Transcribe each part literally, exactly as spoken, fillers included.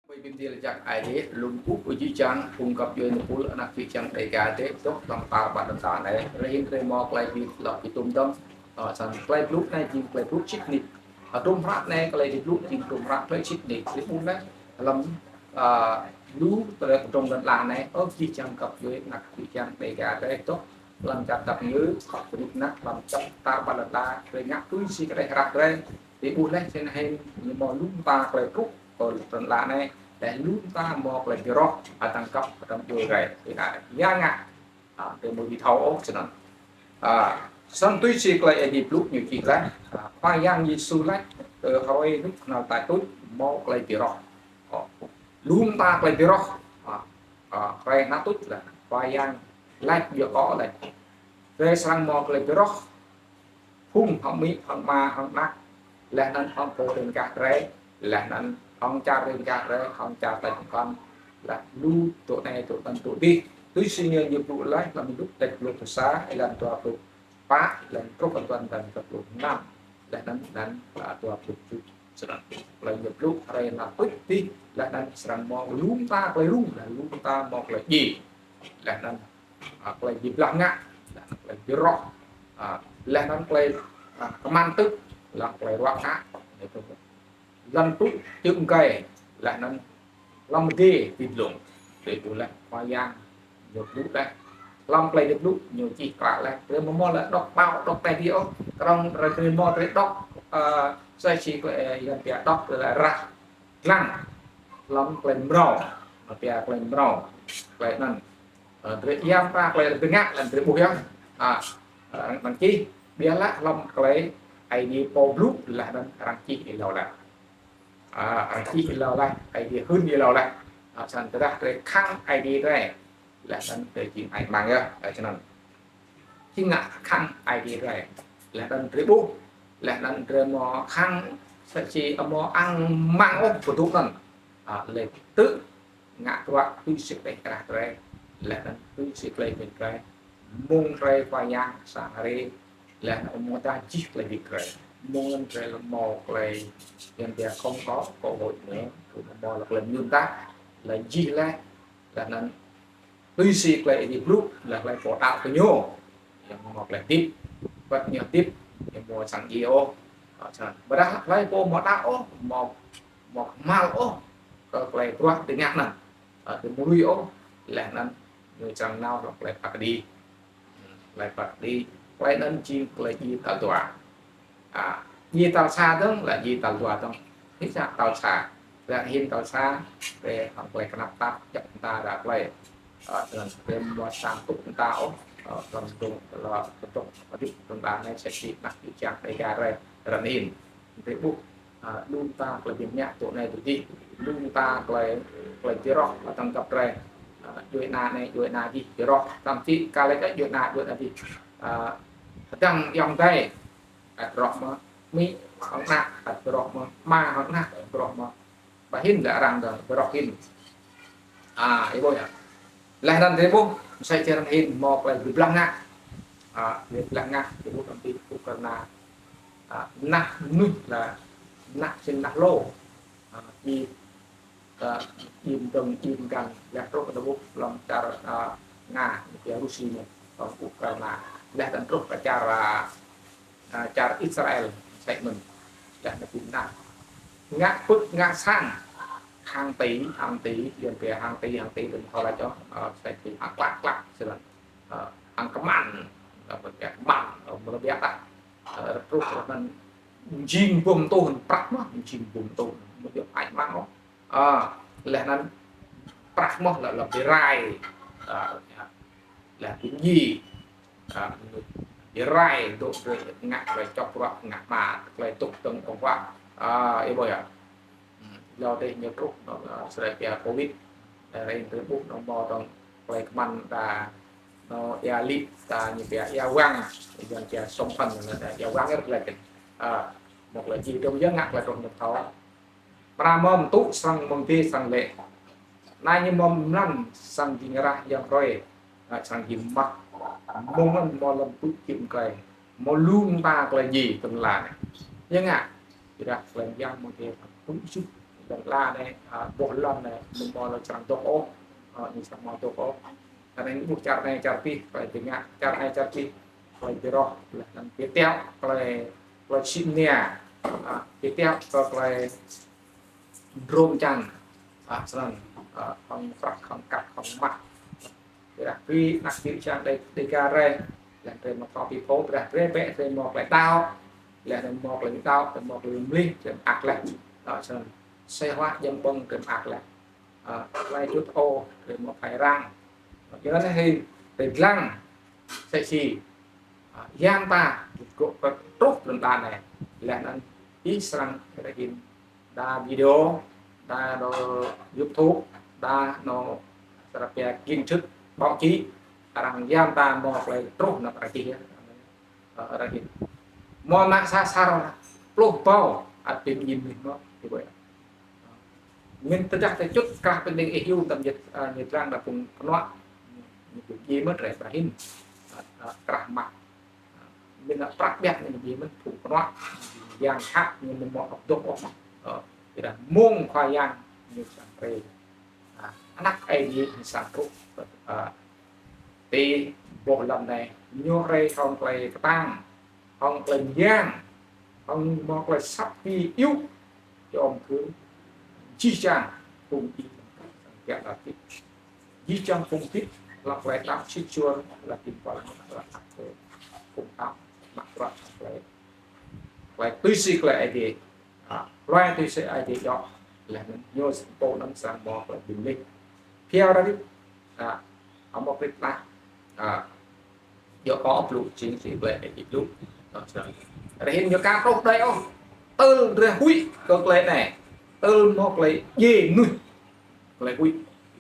Mơi bi mni lač jăk Aê Diê, lŏ kkuh kơ jih jang phung găp djuê êpul anak čư̆ čhiăng Dêga drei dôk hlăm tar ƀar lăn ala anei. Drei hĭn drei mâo klei bi lŏ bi tuôm dơ̆ng. Ơ, snăn klei blŭ anei jing klei blŭ sĭt nik. Ơ, hdruôm hră anei klei bi blŭ jing hdruôm hră klei sĭt nik. Drei ƀuh leh hlăm, ơ, lu klei kdrŏng lăn ala anei, ơ, jih jang găp djuê anak čư̆ čhiăng Dêga drei dôk hlăm čar Dap Kngư, kơ nik nak hlăm čar tar ƀar lăn ala, drei ngă tui si klei hră drei. Drei ƀuh leh snăn hĭn ñu mâo lu mta klei truh kơ lăn ala anei, leh lu mta mâo klei bi roh, ơ, hdơ̆ng găp hdơ̆ng djuê drei. Drei ngă, ya ngă, ơ, drei amâo dưi thâo ôh snăn. Ơ, snăn tui si klei Aê Diê blŭ ñu čih leh, ơ, Khua Yang Yêsu lač, ơ, hruê ênuk knhal tač tuč mâo klei bi roh. Ơ, lu mta klei bi roh, ơ, ơ, hruê knhal tuč leh, Khua Yang lač djŏ kơ leh. Drei srăng mâo klei bi roh, phung hŏng amĭ, hŏng ama, hŏng anak, leh anăn hŏng pô riêng gah drei, leh anăn hŏng čar riêng gah drei, hŏng čar tač kăn, leh lu dŏ anei, dŏ anăn, dŏ dih. Tui si ñu ñu blŭ leh, hlăm Luk dua pluh sa, êlan dua pluh pă, êlan truh êlan dua pluh năm, leh anăn, anăn, ơ, dua pluh kjuh. Snăn, klei ñu blŭ hruê knhal tuč dih, leh anăn srăng mâo lu mta klei rŭng, leh lu mta mâo klei djiê. Leh anăn, ơ, klei bi blah ngă, leh anăn klei bi roh, ơ, leh anăn klei, ơ, kman tŭk, leh anăn klei ruă ngă, leh anăn tŭ čư̆ mgei, leh anăn hlăm mdê ti dlông. Drei ƀuh leh Khua Yang ñu blŭ leh. Hlăm klei ñu blŭ ñu čih klă leh. Drei amâo mâo leh dôk ƀâo, dôk teh dih ôh. Knŏng drei, drei mâo drei dôk, ơ, sa čô klei, ơ, Yuăn pia dôk leh rah dlăng hlăm klei mrâo, pia klei mrâo, klei anăn. Ơ, drei yam ta klei drei ngă, leh drei ƀuh yơh. Ơ, ơ, arăng čih, ƀiădah hlăm klei Aê Diê pô blŭ leh anăn arăng čih êlâo leh. Ơ, arăng čih êlâo leh, Aê Diê hưn êlâo leh. Ơ, snăn tơdah drei khăng Aê Diê drei, leh anăn drei jing ai mang yơh, ơ, snăn. Jing ngă khăng Aê Diê drei. Leh anăn drei ƀuh, leh anăn drei mâo khăng sa čô amâo ang mang ôh ƀuh dôk anăn. Ơ, leh tơ ngă bruă tui si klei hră drei, leh anăn tui si klei mĭn drei, mông drei Khua Yang sa hari, leh anăn amâodah jih klei hdĭp drei. Mông anăn drei mâo klei, Yuăn pia không có cơ hội nữa, drei mâo leh klei mñŭn tah, leh jih leh, leh anăn tui si klei Aê Diê blŭ, leh klei pô đăo kơ ñu, ñu mâo klei hdĭp, wăt ñu hdĭp, ñu amâo săng djiê ôh. Ơ, snăn. Ƀiădah klei pô amâo đăo ôh, amâo, amâo kmhal ôh kơ klei bruă drei ngă anăn. Ơ, drei amâo lui ôh, leh anăn ñu srăng nao hlăm klei phat kđi. Klei phat kđi, klei anăn jing klei djiê tal dua. Ơ, djiê tal sa dơ̆ng, leh djiê tal dua dơ̆ng. Hĭn sa tal sa. Leh hĭn tal sa, drei hŏng klei knap tap, jăk mta đa klei. Ơ, snăn drei amâo srăng tŭ mta ôh, ơ, hlăm dŭm, hlăm dŭm, hdĭp dŭm đa anei sa čô anak čư̆ čhiăng Dêga drei, ară anei hĭn. Drei ƀuh, ơ, lu mta klei bi mñă tŭ anei tŭ dih, lu mta klei, klei bi roh, ơ, hdơ̆ng găp drei, ơ, djuê ana anei, djuê ana dih, bi roh, tăm ti ka lĕ djuê ana, djuê ana dih, ơ, hdơ̆ng ayŏng adei, ăt bi roh mơh, amĭ hŏng anak, ăt bi roh mơh, ama hŏng anak, ăt bi roh mơh. Ƀiădah hĭn leh arăng dơ̆ng bi roh hĭn. Ơ, ih ƀuh yơh. Leh anăn drei ƀuh, msĕ si ară anei hĭn mâo klei bi blah ngă. Ơ, bi blah ngă, drei ƀuh tăm ti Ukraina. Ơ, nah mnuih leh, nah sĭn nah lô. Ơ, ih, ơ, ih mdơ̆ng, ih mgang, leh truh drei ƀuh hlăm čar, ơ, Nga, pia Russia ñu, hlăm Ukraina. Leh anăn truh kơ čar, ơ, ơ, čar Israel, msĕ mơh. Leh anăn bi nah. Ngă pưk ngă sang. Hang ti, hang ti, Yuăn pia hang ti, hang ti, đăm thâo lač ôh, ơ, msĕ si hang klă, klă, snăn. Ơ, hang kman, ơ, pia kman, ơ, mlâo biă tah. Ơ, truh anăn jing bum tuh, prăk mơh, jing bum tuh, amâo djŏ ai mang ôh. Ơ, leh anăn prăk mơh leh, leh bi rai. Ơ, leh bi djiê. Ơ, bi rai dôk drei ngă klei čŏk ruă, ngă ma, klei tŭk tơ̆ng kông ruă. Ơ, ih ƀuh yơh. Hmm, êlâo dih ñu truh, ơ, srei pia covid. Ơ, drei ƀuh ñu mâo dơ̆ng klei kman đa, ñu êa lip, đa ñu pia êa wang, ñu pia sông Phần, đa êa wang êr leh. Ơ, mâo klei djiê dơ̆ng yơh ngă klei truh ñu thâo. Mra mâo mtŭ srăng mơ̆ng dih srăng lĕ. Anei ñu mâo mlan srăng jing rah yang hruê, ơ, srăng jing măt. Mông anăn mâo lăm pưk čư̆ mgei. Mâo lu mta klei djiê tơl anei. Ya ngă. Ƀiădah klei yang mâo dih tŭ sĭt. Lăn ala anei, a, boh lăn anei, ñu mâo lŏ črang dôk ôh, a, ñu srăng mâo dôk ôh. Anei ƀuh čar anei čar pih, klei bi ngă, čar anei čar pih, klei bi roh, leh anăn bi tiŏ, klei, klei čhĭ mnia, a, bi tiŏ, kơ klei drông čan, a, snăn, a, hŏng prăk, hŏng kăk, hŏng mah. Ƀiădah bi anak čư̆ čhiăng Đê-, Đêga drei, leh drei mâo thâo bi phô, ƀiădah drei bĕ drei mâo klei đăo, leh drei mâo klei đăo, drei mâo klei mlih, drei mơak leh. Ơ, snăn, sĕ huă jăm ƀơ̆ng drei mơak leh. Ơ, klei čŭt ô, drei mâo phai răng. Ơ, yua anăn hĭn, drei dlăng, sĕ si, ơ, yang ta, gŏ kơ truh lăn ala anei, leh anăn, ih srăng, drei hĭn, đa video, đa nô YouTube, đa nô srapia gin čŭt, báo chí, arăng yam ta mâo klei truh năp arăng čih, ơ, arăng čih. Mâo mă sa sar pluh pô, ăt bi mjing mnuih mâo, ti ƀuh. Mĭn tơdah ta čŭt krah pơding ih yŭ tam jĭt, ơ, ñu dlăng đa phung knuă, ñu bi mjing mơ̆ drei brei hĭn, ơ, ơ, krah mă. Mĭn lĕ prăk ƀiă ñu bi mĭn phung knuă, yang hă ñu mâo ôh dôk ôh. Ơ, ƀiădah mơ̆ng Khua Yang ñu srăng brei. A, anak Aê Diê ñu srăng truh, a, ti boh lăn anei, ñu hriê hŏng klei ktang, hŏng klei myang, hŏng mâo klei săp bi iu, jom kơ jih jang phung dĭng, kiă lăp dĭng. Jih jang phung dĭng, lăp klei đăo sĭt suôr, lăp dĭng păl, lăp phung đăo, mă bruă klei, klei tui si klei Aê Diê. A, klei tui si Aê Diê djŏ, leh anăn ñu srăng pô anăn srăng mâo klei bi mlih. Phiao ra dih, a, amâo krĭt lah, a, djŏ kơ blŭ jing si klei Aê Diê blŭ. Ơ, snăn. Drei hĭn ñu ka truh đei ôh. Tơl drei huĭ kơ klei anei. Tơl mâo klei djiê mnuih. Klei huĭ.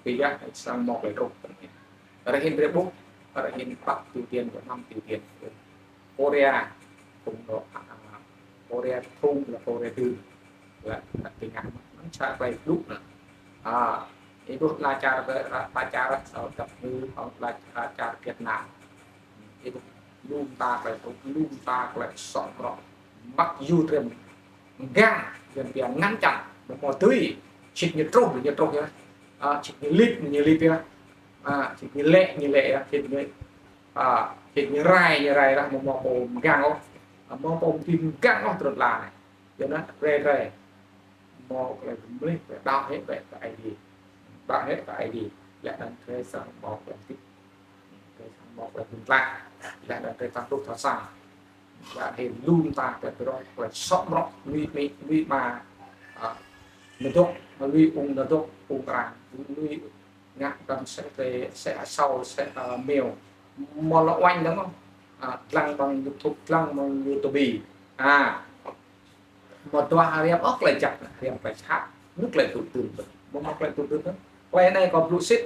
Kyua srăng mâo klei truh. Drei hĭn drei ƀuh. Drei hĭn păk Triều Tiên, Việt Nam Triều Tiên. Korea, phung dôk, a, Korea Thŭng, leh Korea Dưn. Leh, leh ti ngă mơ̆ng sa klei blŭ anăn. A, ih ƀuh ala čar, ala čar, sa dap ngư, ala čar Việt Nam. Ih ƀuh lu mta klei blŭ, lu mta klei soh mrŏ. Măk yu trem. Mgang, jen pia ngăn chặn, mâo mâo tui. Sĭt ñu truh, ñu truh yơh. A, sĭt ñu lip, ñu lip yơh. A, sĭt ñu lĕ, ñu lĕ yơh. Sĭt ñu, a, sĭt ñu rai, ñu rai lah, mâo mâo pô mgang ôh. A, mâo pô mti mgang ôh trŭn la anei. Yua anăn, drei, drei. Mâo klei mlih, klei đăo hĕ bĕ kơ Aê Diê. Đăo hĕ kơ Aê Diê. Leh anăn drei srăng mâo klei hdĭp. Drei srăng mâo klei bi mtlaih. Leh anăn drei srăng truh thâo săng. Leh hĭn lu mta klei bi roh, klei soh mrŏ, lui amĭ, lui ama, a, mdôk, lui ung mdôk, ung arăng, lui ngă kăm sĕ, sĕ asâo, sĕ, a, mêu. Mâo lŏ uêñ dơ̆ng mơh. A, dlăng ƀăng YouTube, dlăng ƀăng YouTube. A, mâo dua hriăm ôh klei jăk, hriăm klei jhat. Ñu klei tŭ dưn. Mâo mâo klei tŭ dưn. Klei anei kâo blŭ sĭt.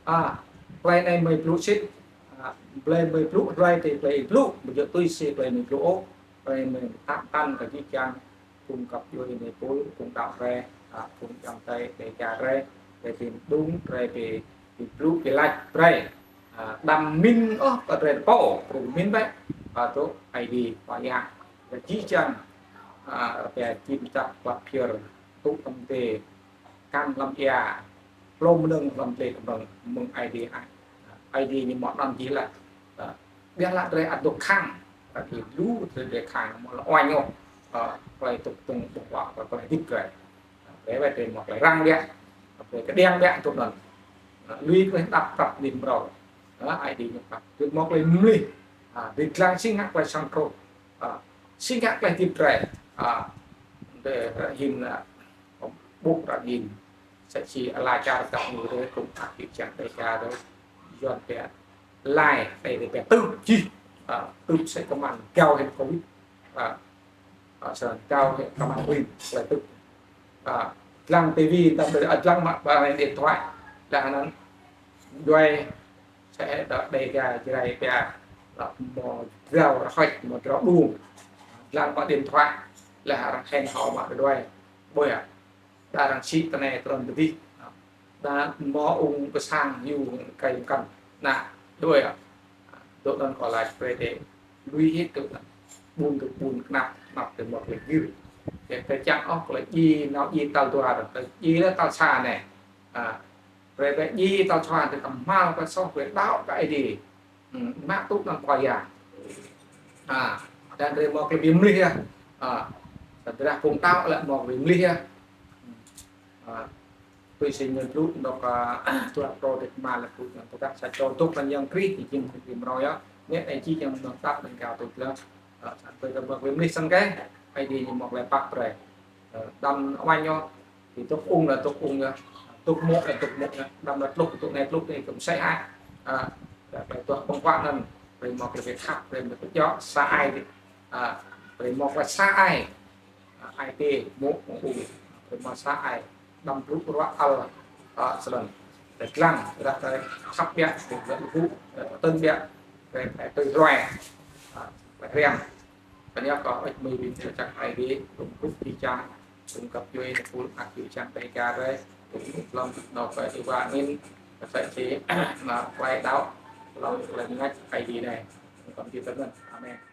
A, klei anei mei blŭ sĭt. A, klei mei blŭ, klei ti klei blŭ, mjơ tui si klei mei blŭ ôh. Klei mei tăp tăn kơ jih jang, phung găp djuê anei pôl, phung đăo drei, a, phung ayŏng adei, drei čar drei, drei bi mđung, drei bi, bi blŭ, bi lač drei. A, đăm mĭn ôh kơ drei pô, phung mĭn bĕ, a, tŭ Aê Diê, Khua Yang. Kơ jih jang, a, rơbia jim čăp klăp phiơr, tŭ tăm tê, kăn hlăm êa, hlô mnơ̆ng hlăm tlê kmrơ̆ng mơ̆ng Aê Diê ăt. Aê Diê ñu mâo anăn jih leh. Ƀiădah drei ăt dôk khăng, drei lu drei, drei khăng mâo lŏ uêñ ôh. Ơ, klei tŭk tŭng ƀuh wă, klei hdĭp drei. Drei wĕ drei mâo klei răng ƀiă, drei kđiăng ƀiă tŭ anăn. Ơ, lui klei đăp prăp nim mrâo. Ơ, Aê Diê ñu prăp. Drei mâo klei mlih. Ơ, drei dlăng si ngă klei srăng truh. Ơ, si ngă klei hdĭp drei. Ơ, drei hĭn, ơ, ƀuh arăng hĭn. Sĕ si ala čar dap ngư drei, kŭm ăt jih jang Đêga drei. Yuăn pia lai, drei pia tưp jih. A, tưp sĕ kman gao hĕ covid. A, a, sĕ gao hĕ kman hĭn, klei tưp. A, dlăng ti vi, dlăng, a, dlăng mă, ba, điện thoại. Dlăng anăn, djuê, sĕ đa Đêga Jrai pia, lă mâo drao rơhĕč, mâo drao đuông. Dlăng mă điện thoại, leh arăng hĕn hŏ mă djuê. Ƀuh yơh. Đa arăng sĭ tinei trŭn ti dih. Đa mâo ung kơ sang hiu kơ mkăn. Nah, djuê yơh. Dŏ anăn kâo lač brei drei lui hĕ tŭ anăn. Ƀun tŭ ƀun knap, knap tŭ mâo klei gĭr. Drei čiăng ôh klei djiê, nao djiê tal dua, klei djiê leh tal sa anei. A, drei, drei djiê tal sa, drei kmhal klei soh, drei đăo kơ Aê Diê. Hmm, mă tŭ anăn Khua Yang. A, leh anăn drei mâo klei bi mlih yơh. A, tơdah phung đăo leh mâo klei bi mlih yơh. A, tui si ñu blŭ dôk, a, dua Pêtrôs dua kma leh blŭ anăn, tơdah sa čô dôk hlăm Yang Krist, jing phung bi mrâo yơh. Nĕ ai jih jang mnơ̆ng đăo anăn ka tuč leh. A, snăn drei mâo klei bi mlih snăn kơ Aê Diê ñu mâo klei pap brei. Ơ, đăm uêñ ôh, ti dôk ung leh dôk ung yơh, dôk mô̆ leh dôk mô̆ yơh, đăm leh tluh, dôk anei tluh, anei kơ msĕ hă. A, leh klei duah ƀơ̆ng huă anăn, drei mâo klei bi khăp, drei mâo klei djŏ, sa ai dih. A, drei mâo klei sa ai. A, ai tiê, mô̆, ung, drei mâo sa ai. Đăm blŭ ruă ăl, a, snăn. Drei dlăng, drei, drei khăp ƀiă, drei leh hu, drei tơl ƀiă, drei, drei tui ruai. A, drei hriăm. Snăn yơh kâo ăt mĭn bi mni lač jăk Aê Diê, phung găp djuê, phung găp djuê, phung ăt djuê čiăng Dêga drei, phung hlăm nao kơ êwa angĭn, kơ sa čô, nao klei đăo, hlăm klei mngač Aê Diê anei. Kâo mĭn snăn. Amen.